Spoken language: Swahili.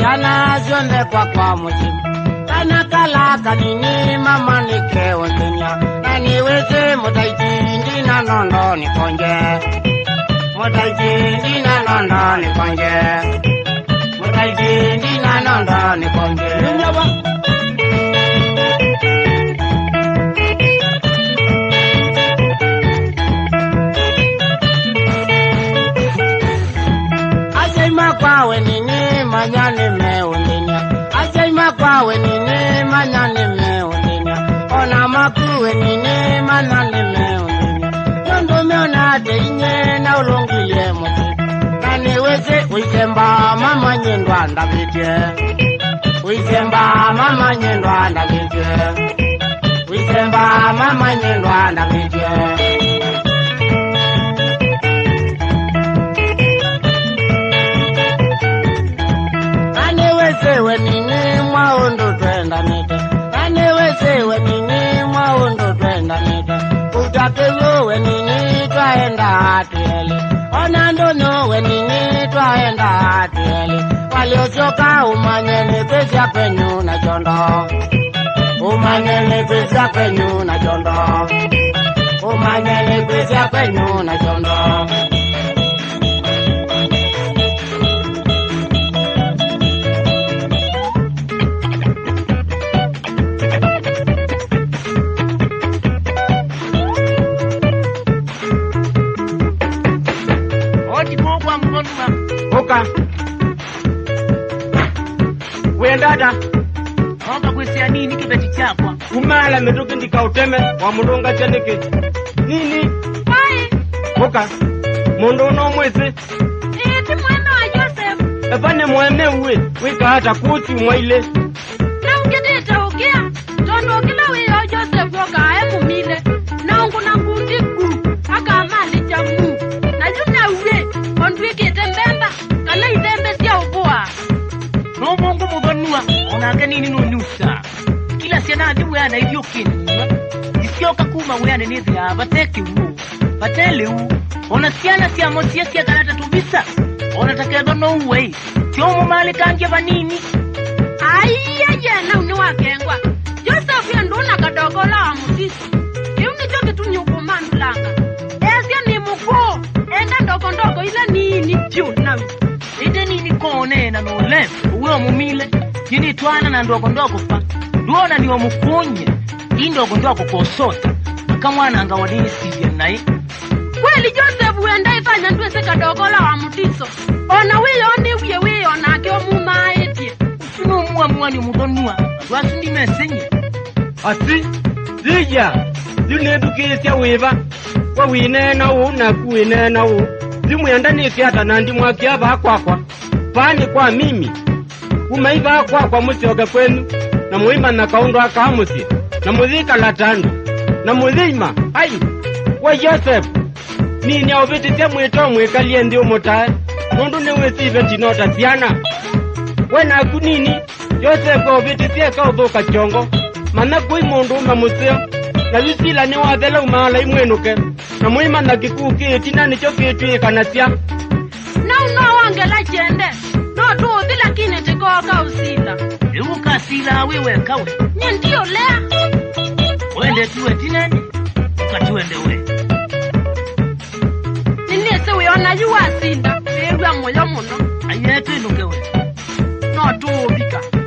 Siana zionde kwa kwa mujimu Kana kala kanini mama nike ondenya Nani weze mutaiji ndina nondo nikonje Mutaiji ndina nondo nikonje Mutaiji ndina nondo nikonje Nyawa Kwawe nini manyane meundenya Ajaima kwawe nini manyane meundenya Ona makuwe nini manyane meundenya Nyondo meona teinye na ulungilie muti Nani weze uisemba mama nyendwa ndabije Uisemba mama nyendwa ndabije Uisemba mama nyendwa ndabije Wewe nini mwaondo twenda nete Nani wewe nini mwaondo twenda nete Utakewo we nini twaenda atiele Ona ndono we nini twaenda atiele Waliochoka umanye ni kweza kwenyu na chondo Umanye ni kweza kwenyu na chondo Umanye ni kweza kwenyu na chondo Oka Wendada Omba kwisia nini kibeti chakwa Umala metuki ndika uteme wa murunga cheneke Nini Pai Oka Mundu uno mwezi Eti mweme wa Joseph Efane mweme uwe Wika hata kuti mwaile Na ungedete ukia Tondo kila wiyo Joseph woka aemu mile Na ungu na ngundi ku Aka amali chamu Na juna uwe Ondwikite mbemba Kana ithembe sia ubua No mungu mudonua Onake nini nunusa Kila siana adi weana ithio kinua Isioka kuma weana nithi ya Bateke uo Batele uo Ona siana siya mosia siya kalata tubisa Ona takedo no uwe Tiomu mali kangia vanini Aiye na uniwakengwa Joseph ya nduna kadogola wa mutisi Iuni choki tunyukumandulanga Esia ni mukuu Enda ndoko ndoko ila nini pyo nawe Ite nini kone na nole Uwe mumile Yini tuana na ndoko ndoko pa Duona ni wamukunye Indoko ndoko kosota Akamwana anga wadini siya nae Kweli Joseph uenda ifanya ndwese kadogola wa mutiso Ona wiyo ni wiye wiyo na kio muma etie Usuno mua mua ni mudonua Wasundi mesenye Asi Zija Yunedukia wiva Wa winena u na kuinena u Zimuyanda nikiata nandi mwakiava kwakwa Pani kwa mimi Umaiva kwakwa musioga kwenu Na muima na kaundo akamusi Na muzika latando Na muzima Ai Wa Joseph Nini aubiti mwito mwikalie ndio mutae Mundu niwesive tinota siana Wena kunini Joseph aubiti ka uthuka chongo Mana kui mundu uma museo Na yusila ni wathela umala imwenuke Na muima na kikuu kiitina nicho kiitwika na sia Na uno wangela chende No tuuthi lakini tikoka usila Iuka sila wewe kawe Nye ndio lea Wende tuwe tinani Ukatuende we Ninese weona yuwa sinda Ewa moyo muno Ayetu inuke we No tuubika.